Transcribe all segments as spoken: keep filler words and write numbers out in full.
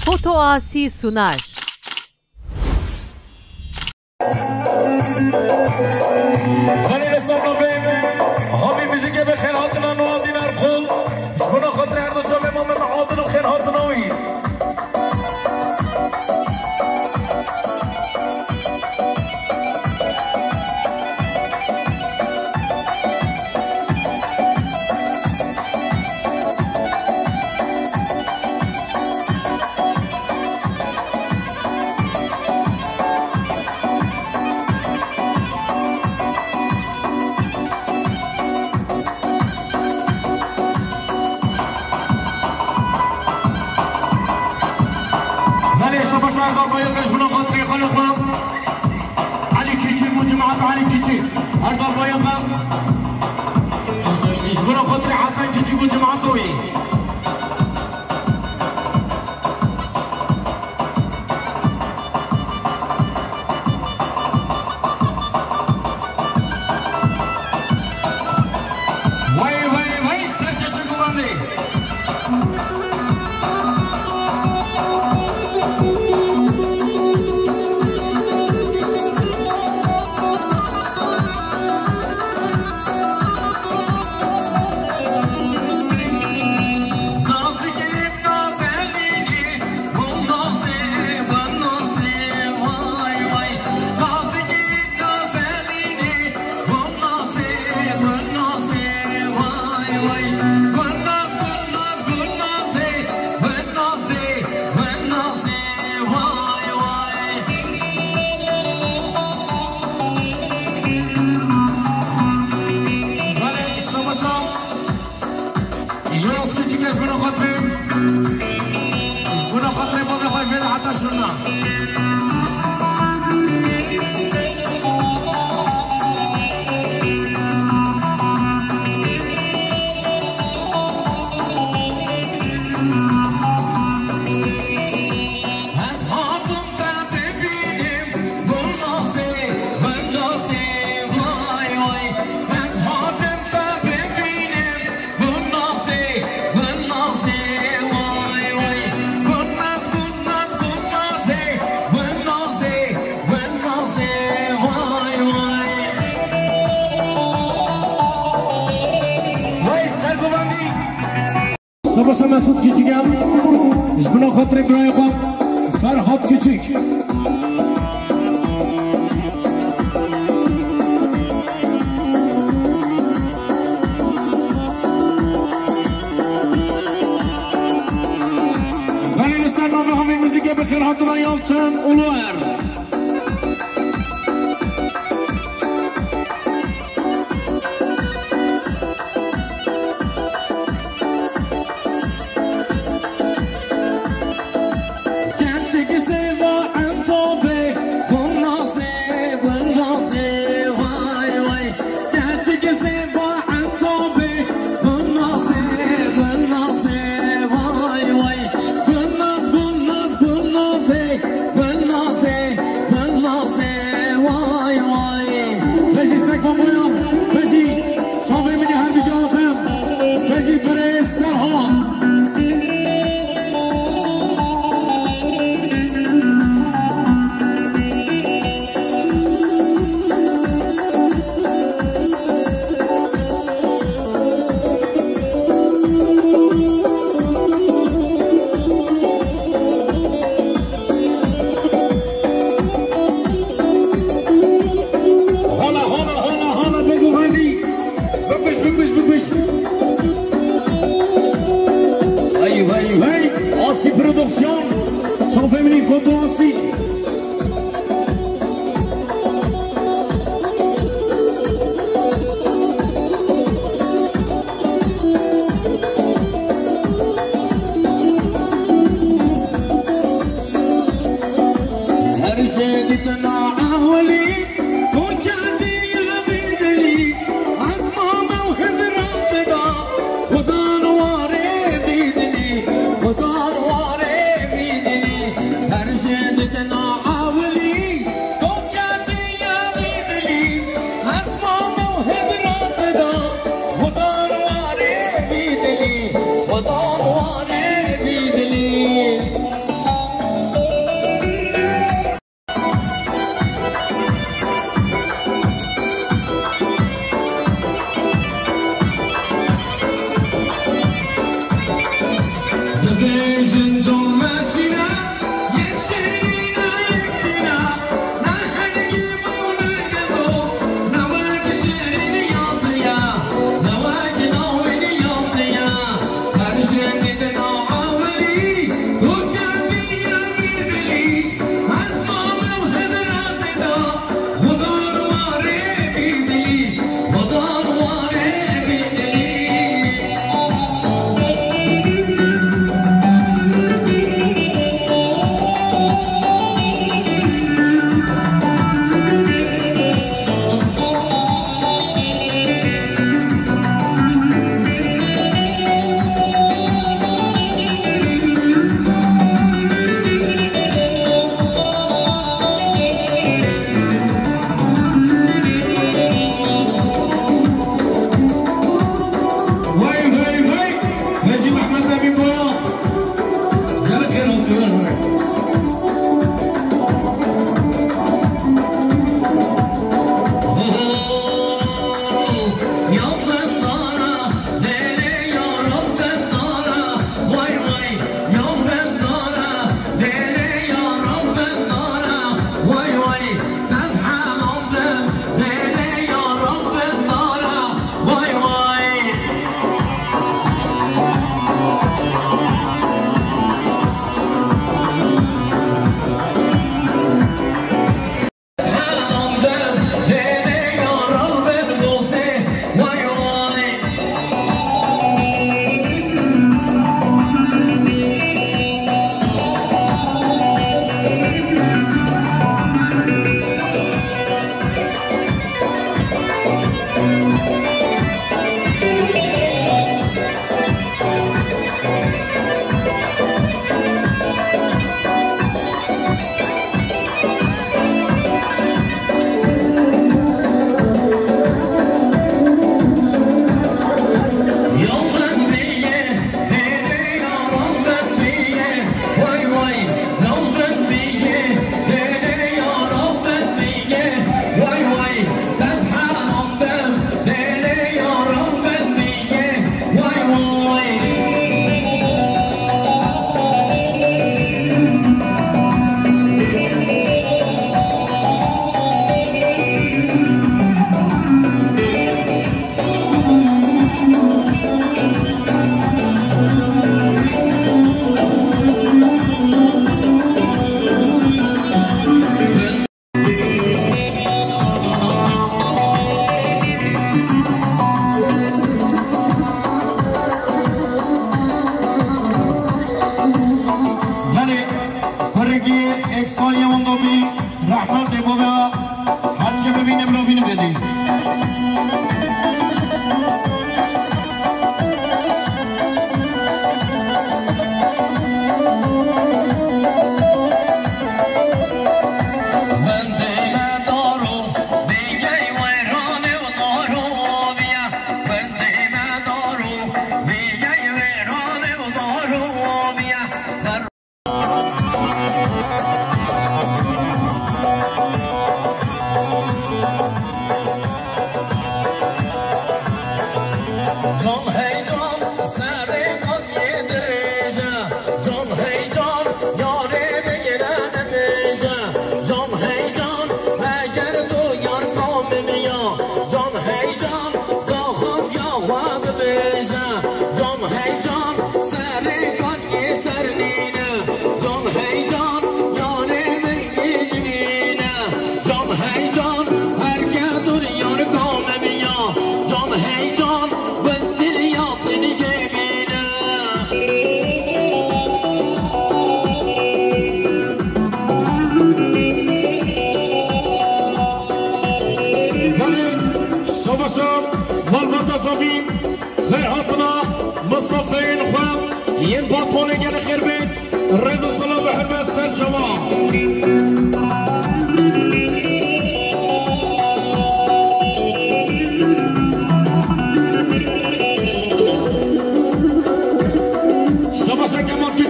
Foto Asi sunar. Belê li ser navê havî muzîkê bi xêr hatina Nuadîn Erkol. Ji bona xatirê her du çavê me, me bi Adil û xêr hatina wî. Belê, şabaş, Erdal Bayıkış, buna xatirê xalê xwe. Elî Küçük û cemaat Elî Küçük. Erdal Bayıkış. Ji buna xatirê Hesen Küçük û cemaat wî. Wey, wey, wey, serkeşe guvendê. Yunus Küçük, ez buna xatirê, ez buna xatirê bavê xwe vêde heta şirna. Ez hatim te bibînim, Gulnazê, Gulnazê, vay vay. Ez hatim te bibînim, Gulnazê, Gulnazê, vay vay. Gulnaz, Gulnaz, Gulnazê, Gulnazê, Gulnazê, vay vay. Wey serguvendî. Savaşa Mesut Küçük em. Ji bina xatirê birayê xwe Ferhat Küçük. Belê li ser navê havê muzîkê bi xêr hatina Yalçın Uluer. Gulnazê, Gulnazê, vay vay. Vejî sek van boyan, vejî çavê min ê her bijî atem, vejî birêz Serhat. Hala, hala, hala, hala, bê guherî. Bipişt, bipişt, bipişt. Hey, hey, hey. Asi Production. Şafê min ê foto Asi. Her şey dîtina ewilî, tu ketiye bidilî, ez mame û hizra bida, Xudan warê bidilî, Xudan warê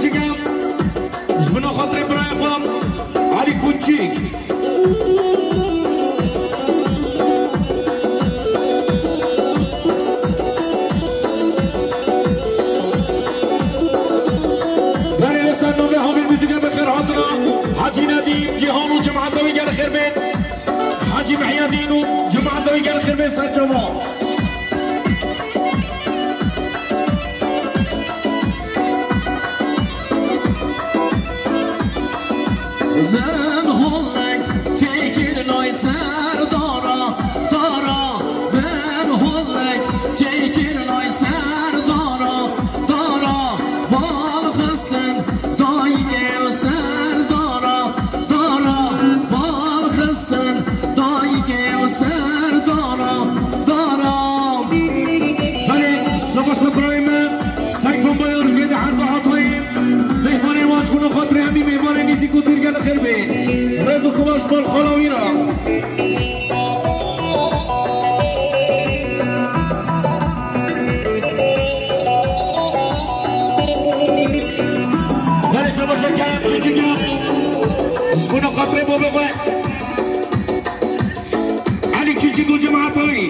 Ji bin xatirê birayê xwe Elî Kunçîk. Belê li ser navê Havîr Muzîkê bi xêr hatina Hecî Nedîm, Cîhan û cemaeta wî gelê xêr bên. Hecî Mihyedîn û cemaeta wî gelê xêr bên ser çava. Min holek çêkir nayê ser dara, dara. Min holek çêkir nayê ser dara, dara. Bal xistin dayikê ser dara, dara. Bal xistin dayikê ser dara, dara. Belê, şebaşa birayê me, Seyfan Bayar jê de her du hatayê. Mêhmanê wan ji bo xatirê hemî mêhmanê nêzîk û dûr gelê xêr bên. Rêz û silav ji bar xala wî re. Belê, şebaşa kêm, çiçik kêm. Ji bo xatirê babê xwe. Elî Kîcik û cemaeta wî.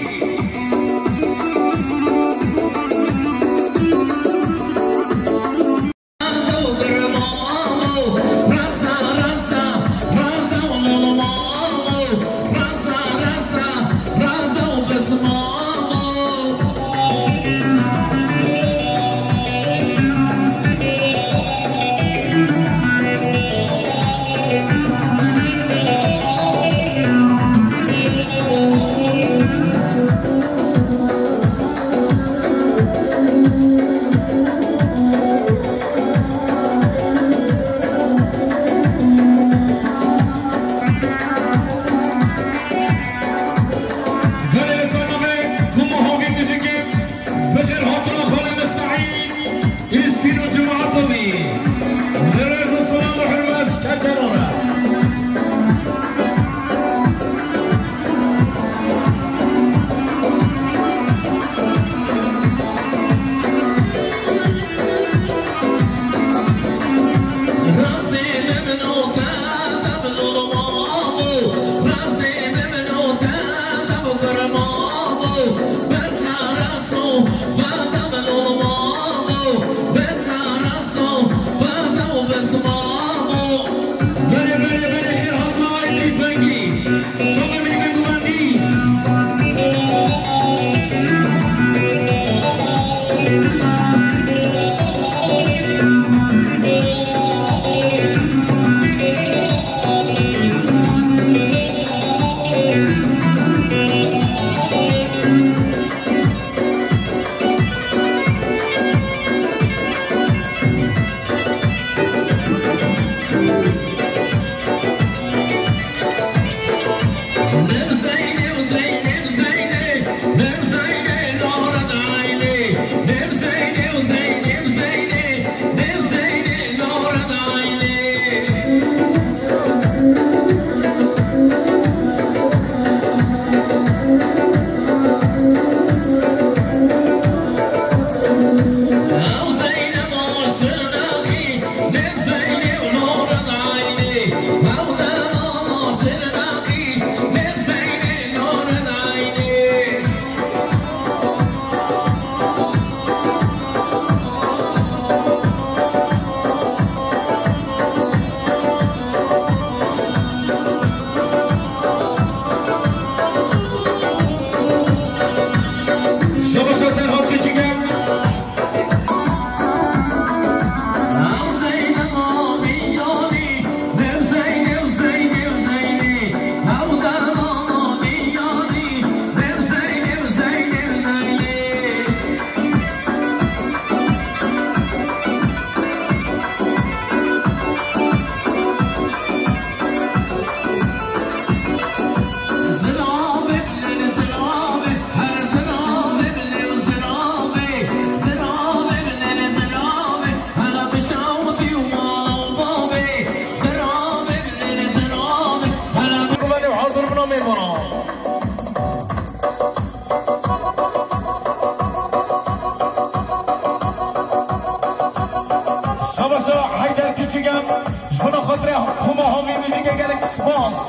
Heyder Küçükem, ji xwe xatirê hema havî min dike gelek spas.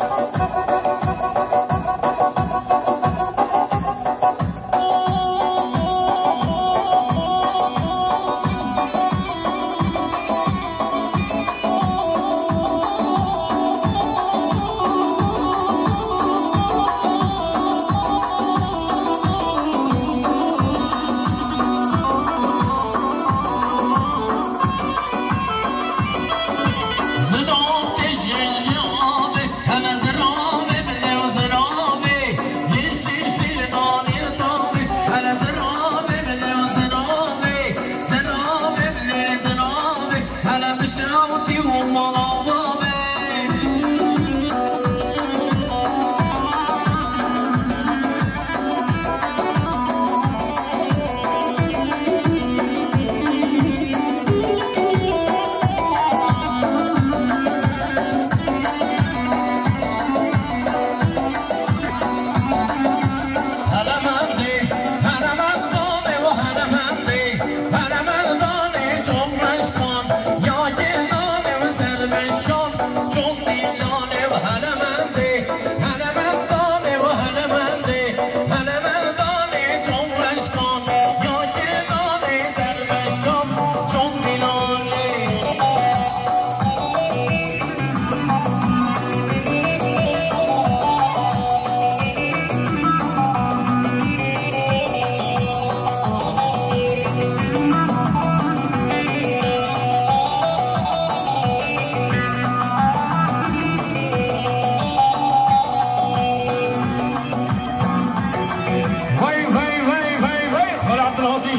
Vay, vay, vay, vay, vay, Xal Abdulhadi.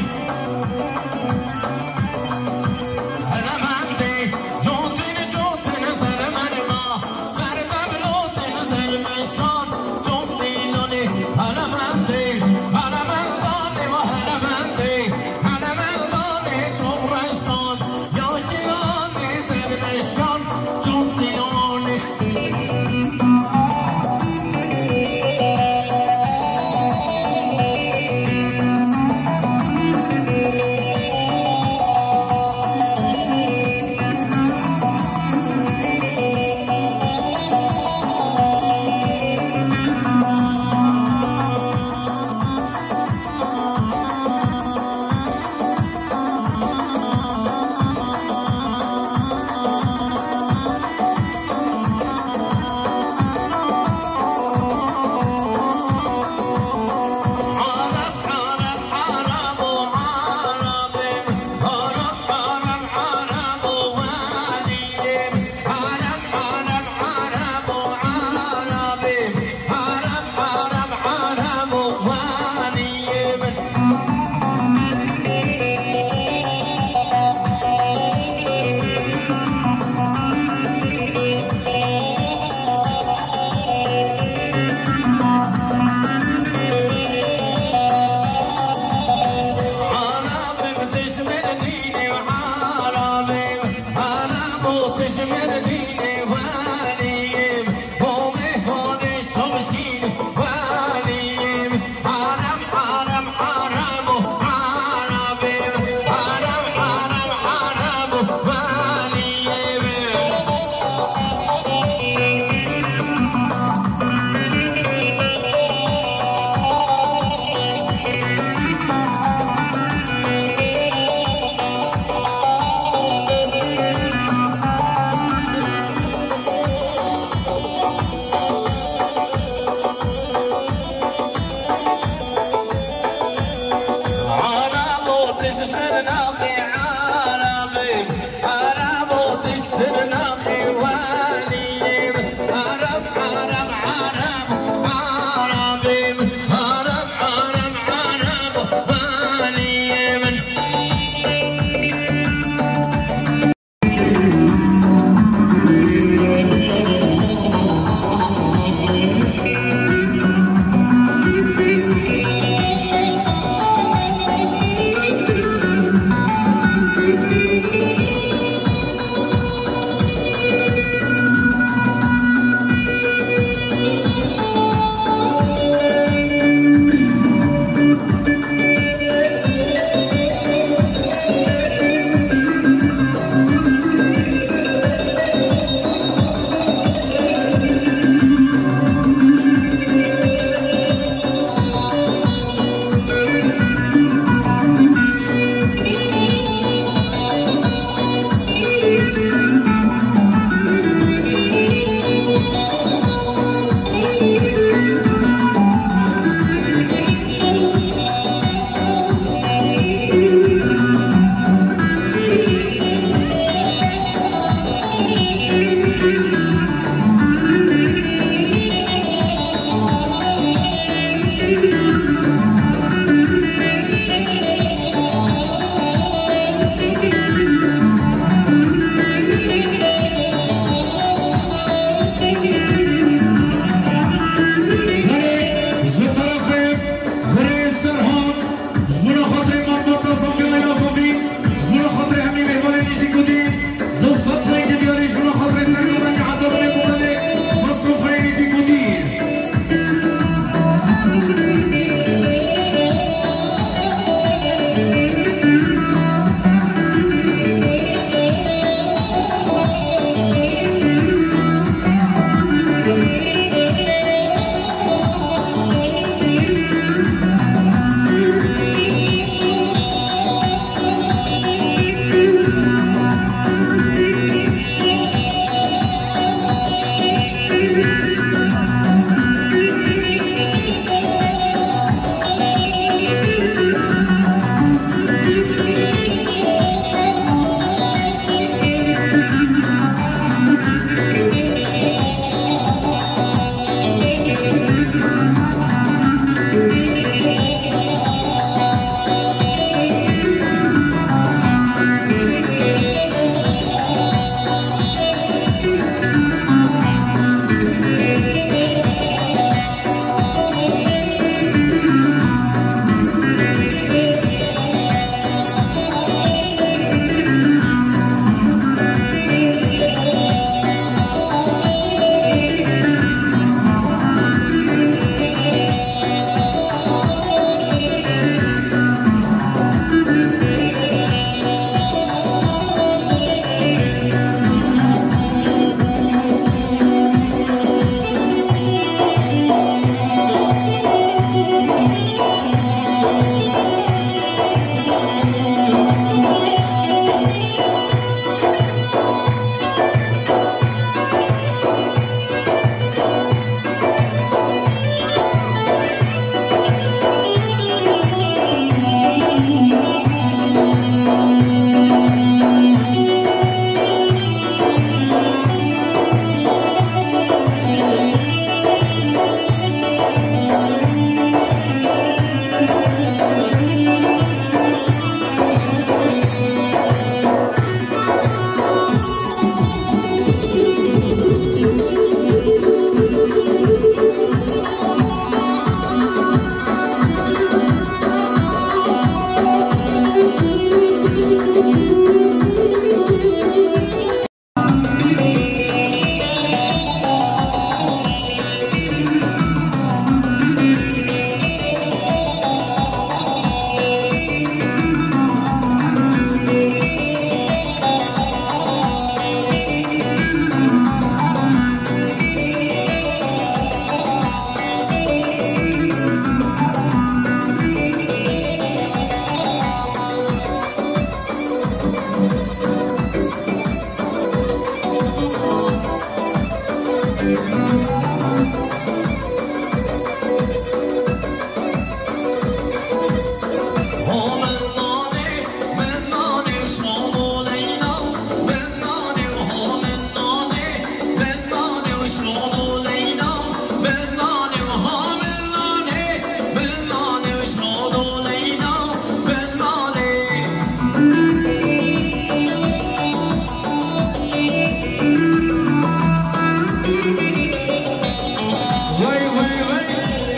Wey, wey, wey.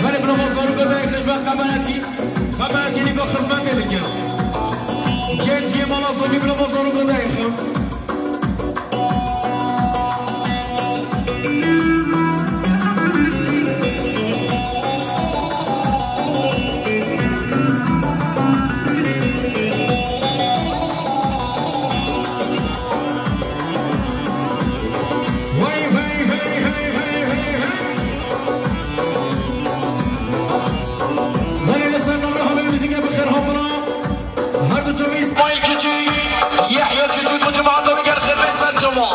Belê, bila xwe zarok dayê xizmet, qemercî. Qemercî nîka xizmetê bike. Gencê mala Zovî, bila xwe zarok dayê xizmet. Wey, wey, wey, wey, wey, wey, wey. Belê, li ser navê havê muzîkê bi xêr hatina. Her du çavê Îsmaîl Çiçî, Yehya Çiçî, ku cemaeta wî gel xêr bê ser çavan.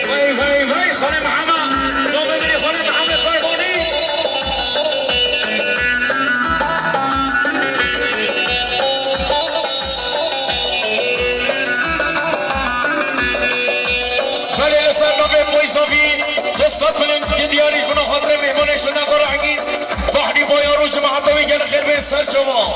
Vey, vey, vey, Xwelê Mihemed! Çavê min ê Xwelê Mihemed Fermanî! Belê, li ser navê Moyzovî, qisa kulin diyarî ji bona xatirê mêhmanê şirnexwe rehngî, Bahrî Bayar û cemaeta wî gelê xêr bên ser çavan.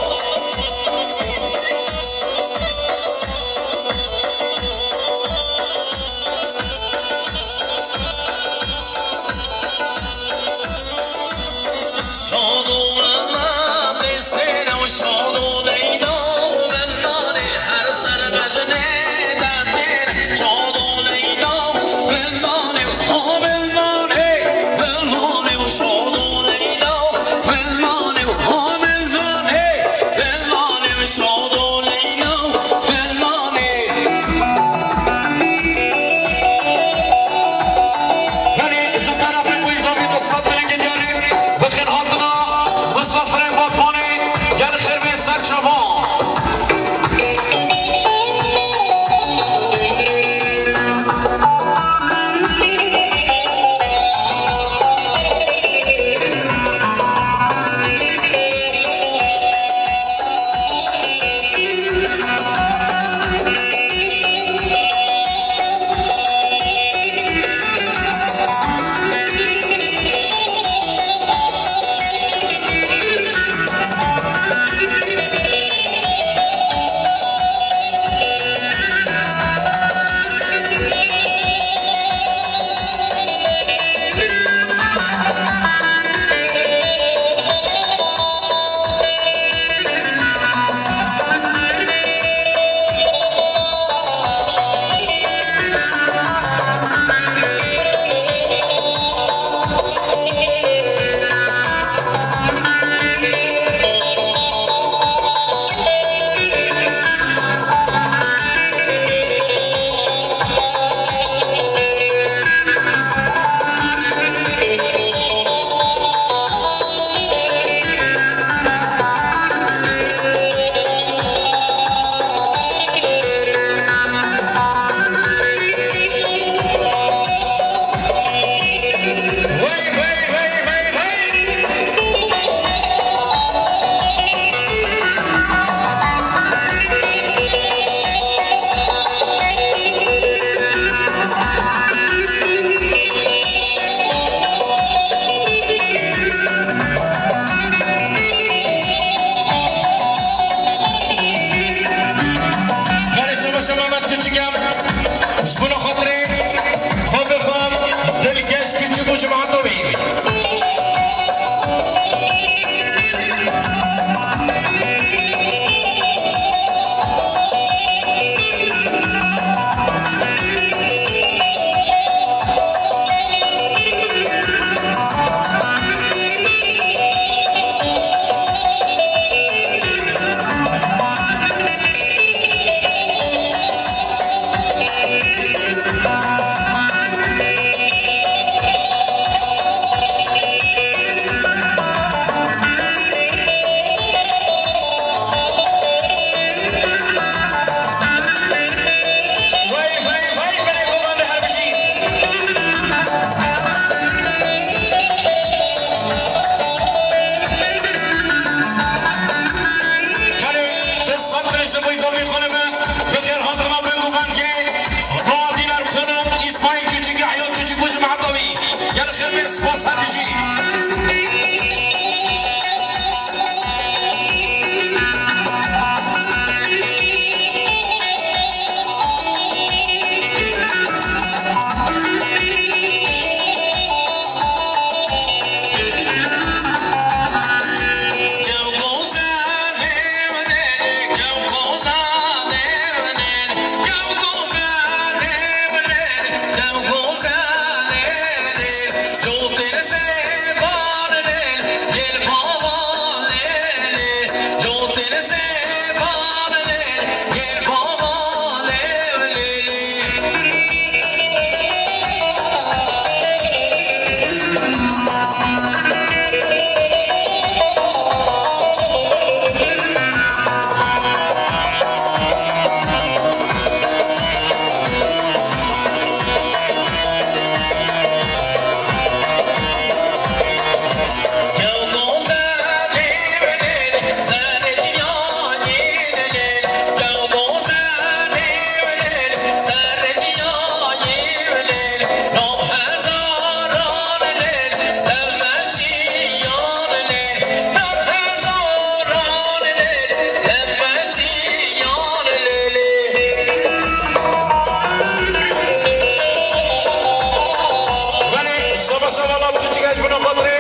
Belê, şabaş welat, tu çi ji bona xatirê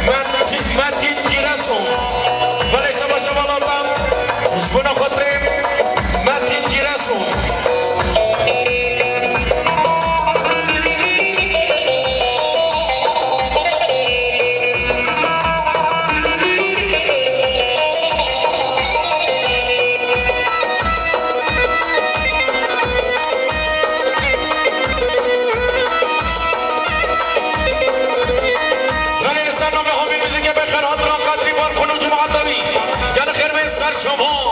Met-, Metîn Cîreso. Belê, şabaş welat, ji bona xatirê Metîn Cîreso. Belê, li ser navê Hamî Muzîkê bê xêr hatina Qedrî Barxun û cemaeta wî. Gelî xêr bên ser şevan.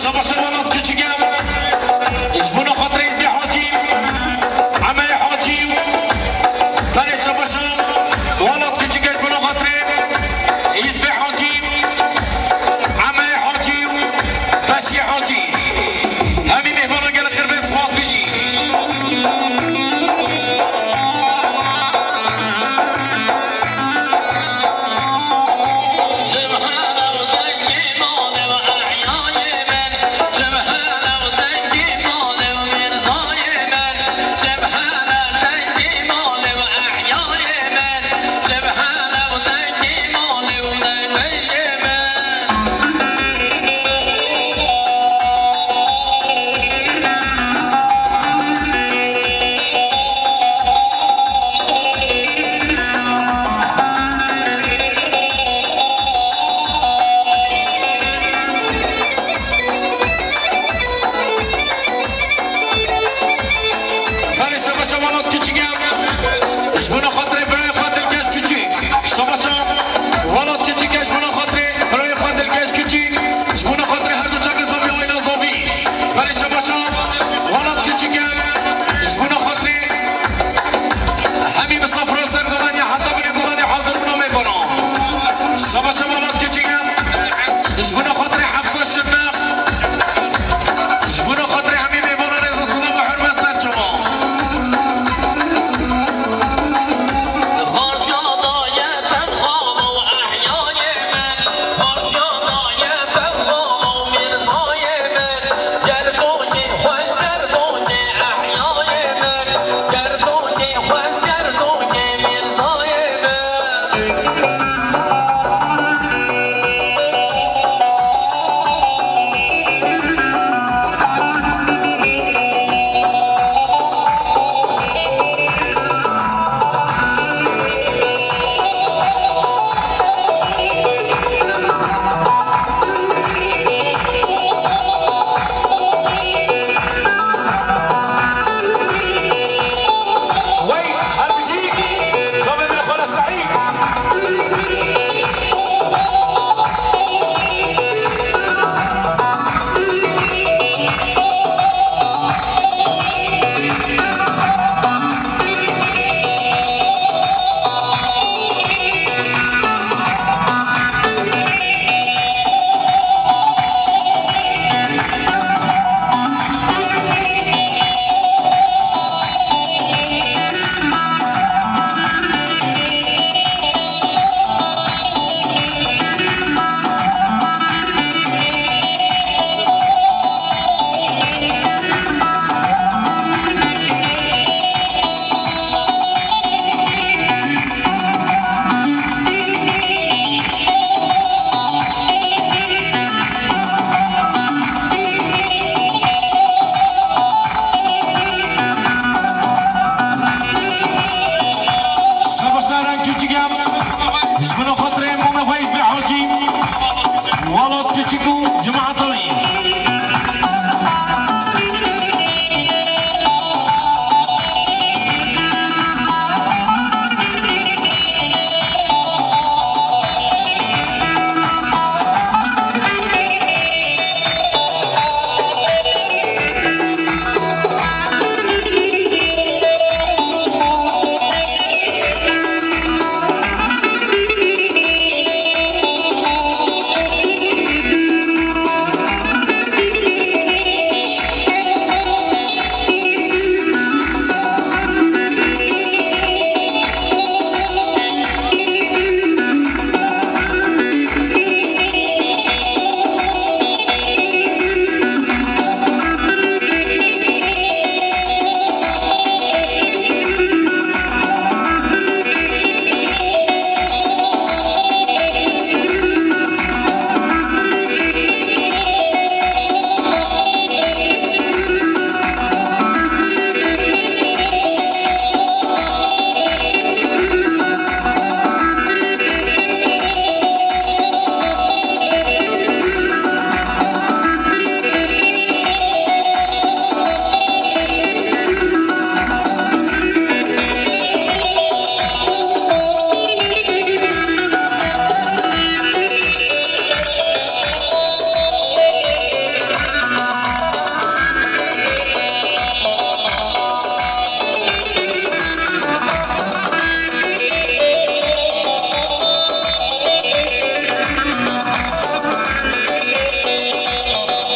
Şabaşa welat Keçikem. Ji bona xatirê Îzê Hacî. Emeyê Hacî. Belê şabaşa welat Keçikem ji bona xatirê Îzê Hacî. Emeyê Hacî. Beşî Hacî. Hemî mêhvanan gelek xêr bên, spas bijî. Belê şabaşa welat Keçikem. Ji bona xatirê birayê xwe Dilkeş Küçük. Şabaşa welat Keçikem ji bona xatirê birayê xwe Dilkeş Küçük. Ji bona xatirê her du çakê Zovî û Ayla Zovî. Belê şabaşa welat Keçikem. Ji bona xatirê hemî misafira ser Godanê, heta binê Godanê hazir bûna mêvana. Şabaşa welat Keçikem. Ji bona xatirê Hefsa Şirnex. Ji bona xatirê hemî mêvanan rêz û silav û hurmet ser çavan. Çiçik û cemaeta wî.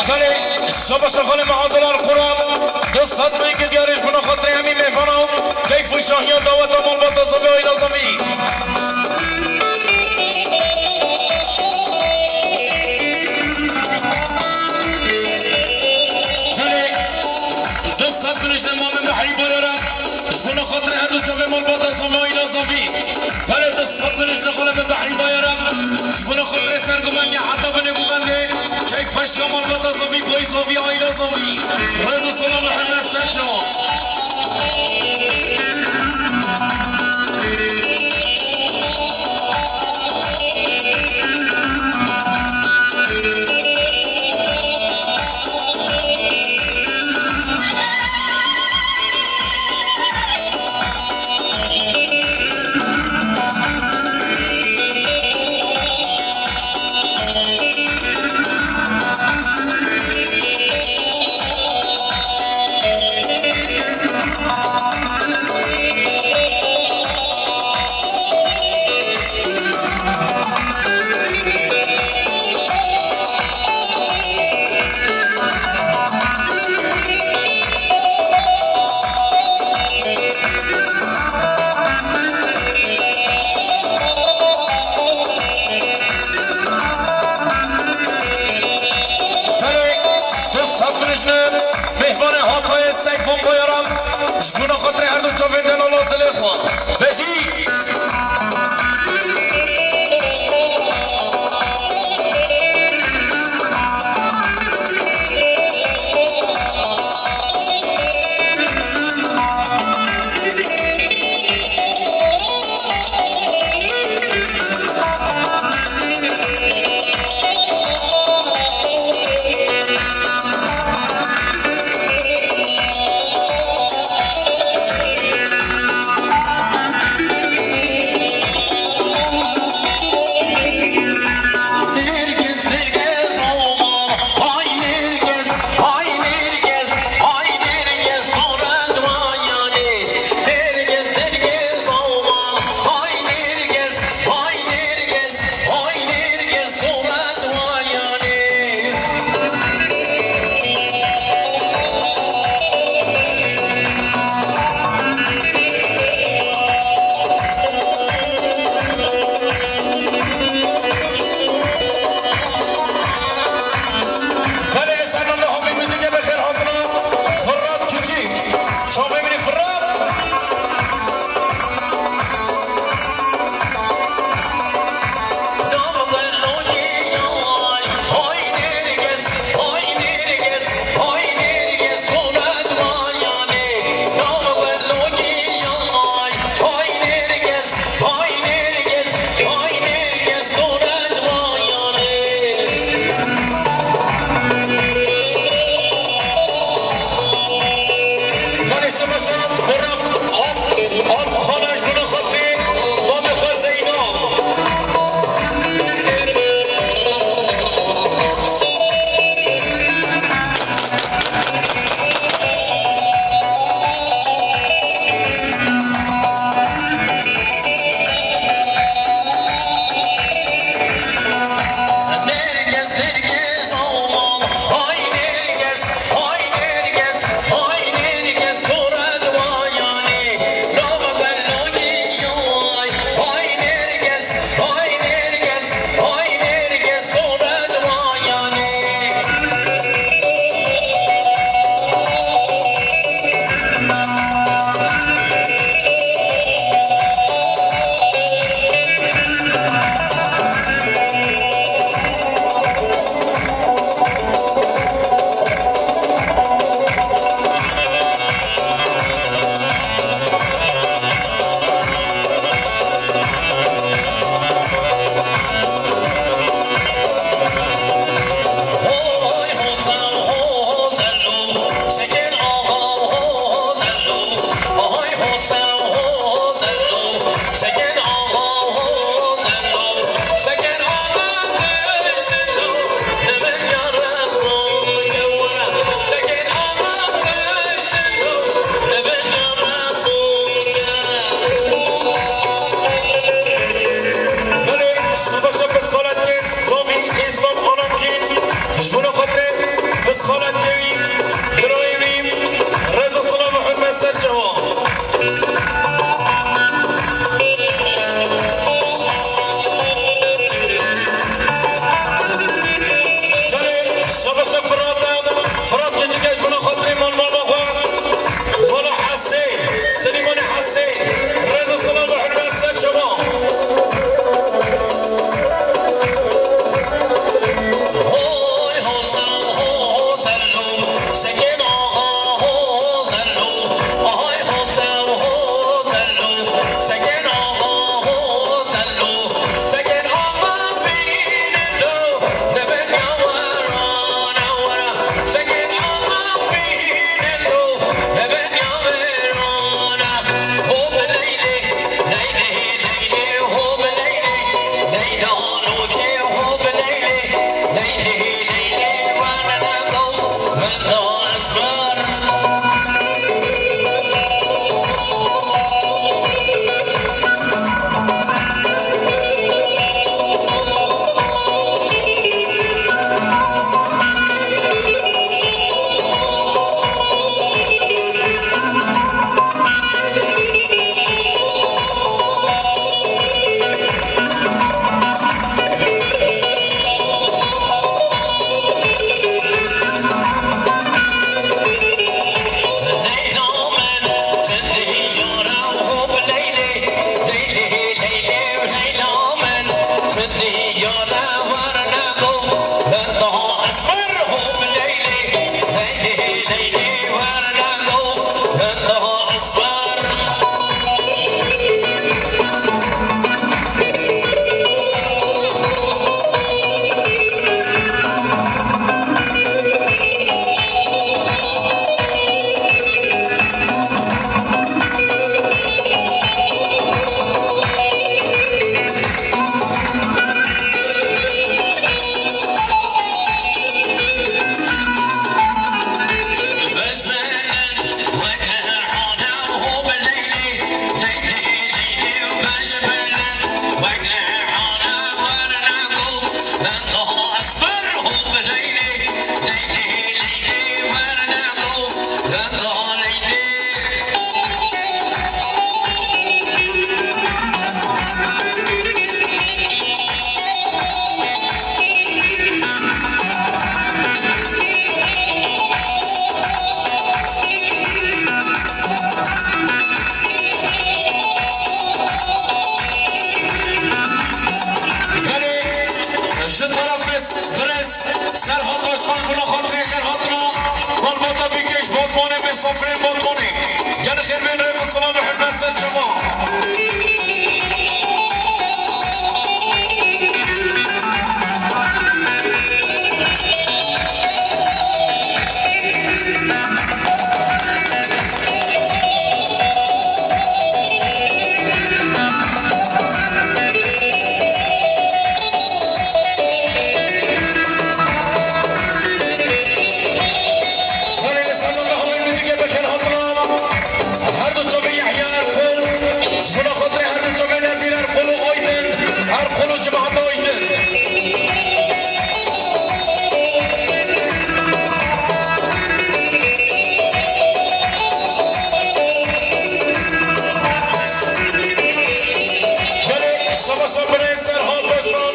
Belê, şaba şaxalê me Abdullah Quran, du sed milî diyarê ji bona xatirê hemî mêvana, keyf û şahiya daweta malbata Zovî, aîla Zovî. Belê, du sed milî ji dema min Behrî Bayara, ji bona xatirê her du çavê malbata Zovî, aîla Zovî. Belê, du sed milî ji xwe re min Behrî Bayara, ji bona xatirê ser govendê heta binê govendê, keyf xweşiya malbata Zovî, boy Zovî, aîla Zovî. Rêz û selam Mihemed Selçuk. Belê, tu sed milijne mêvanê Hatayê Seyfon Bayaran, ji bona xatirê her du çavên delala dilê xwe. Bejî! Ji terefê birêz Serhat Başkan, ji bo xatirê xêrhatina malbata bîkê ji Batmanê, mêsafirên Batmanê. Gelek xêr bên, rêz û silav û hurmet ser çavan. Her du çavê Yehya Erkol, ji bo xatirê her du çavê Nezîr Erkol û Aydin Erkol û cemaeta Aydin. Belê, şabaş birêz Serhat Başkan,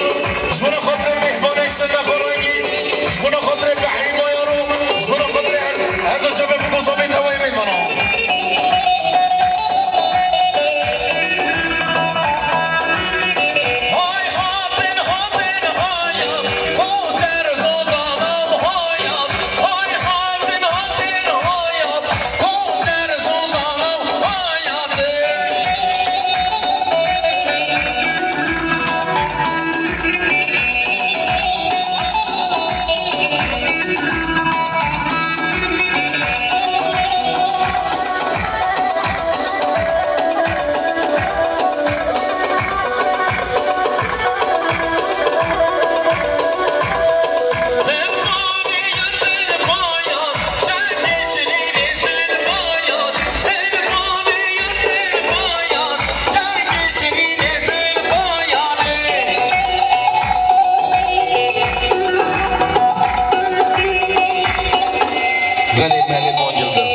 ji bo xatirê mêhvanê Şirnexa Rengîn, ji bo xatirê Behrî Mayaro, ji bo xatirê her, her du çavê Bozovê tewayê mêhvanan. Belê, belê, Mongildir.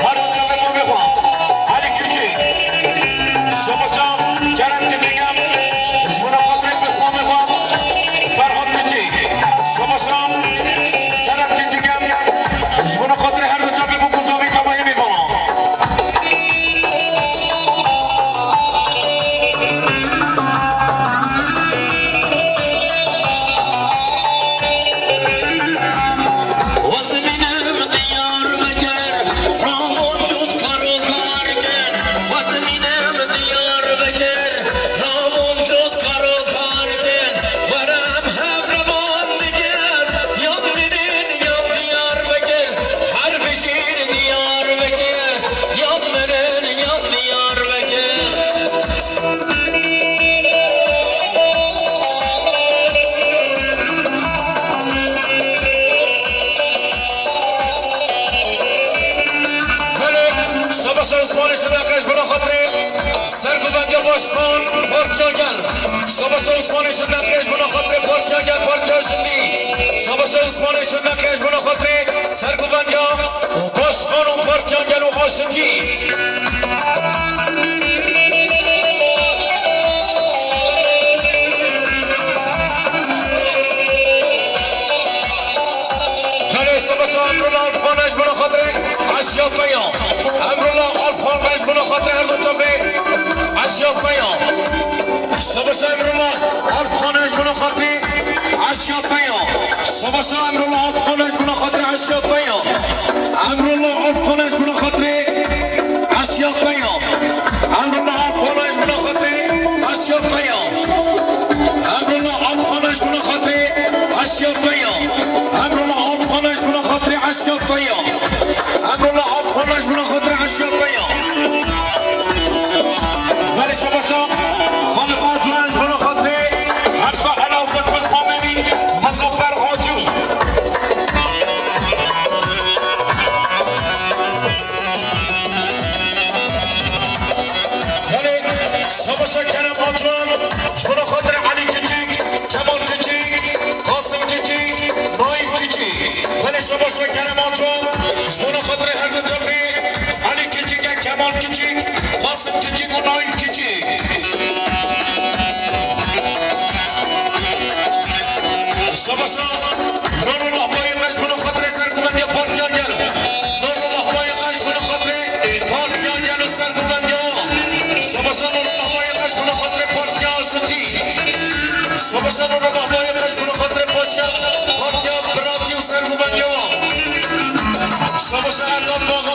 Her roja ve mamê xwe. Elî Küçük. Şabaşa Kerem Küçük em. Ji bona xatirê pismamê xwe. Ferhat Küçük. Şabaşa Kerem Küçük em. Ji bona xatirê her du çavê bû kuzavî tavayê bî bala. Wezimînim Diyarbekir, ravon cot kar û kar kin. Wezimînim Diyarbekir, ravon cot kar û kar kin. Were em hev revan bikin, yan mirin yan Diyarbekir. Her bijîn Diyarbekir, yan mirin yan Diyarbekir. Belê, Şabaşa Osmanê Şirneqê ji bona xatirê Sergovendiya Başkan Partiya Gel. Şabaşa Osmanê Şirneqê ji bona xatirê Partiya Gel, Partiya Jindî. Şabaşa Osmanê Şirneqê ji bona xatirê Sergovendiya Başkan û Partiya Gel û Aşingî. Belê, Şabaşa Emrullah Alpxan e ji bona xatirê eşya peya. Emrullah Alpxan e ji bona xatirê her du çavê eşya peya. Şabaşa Emrullah Alpxan e ji bona xatirê eşya peya. Şabaşa Emrullah Alpxan e ji bona xatirê eşya peya. Emrullah Alpxan e ji bona xatirê eşya peya. Emrullah Alpxan e ji bona xatirê eşya peya. Emrullah Alpxan e ji bona xatirê eşya peya. Emrullah Alpxan e ji bona xatirê eşya peya. Emrullah Alpxan e ji bona xatirê eşya peya. Belê Şabaşa Xalid Acu e ji bona xatirê Hepsa Elazığ, Mesut Memî, Muzaffer Acu. Belê, Şabaşa Kerem Acu e ji bona xatirê Elî Küçük, Kemal Küçük, Qasim Küçük, Naif Küçük. Belê, Şabaşa Kerem Acu e ji bona xatirê her du çavê Elî Küçük e, Kemal Küçük, Qasim Küçük û Naif Küçük. Şabaşa Nurullah Bayık e ji bona xatirê Sergovendiya Partiya Gel. Nurullah Bayık e ji bona xatirê Partiya Gel û Sergovendiya wan. Şabaşa Nurullah Bayık e ji bona xatirê Partiya Aşitî. Şabaşa Nurullah Bayık e ji bona xatirê Partiya, Partiya Biratî û Sergovendiya wan. Şabaşa Erdal Baxa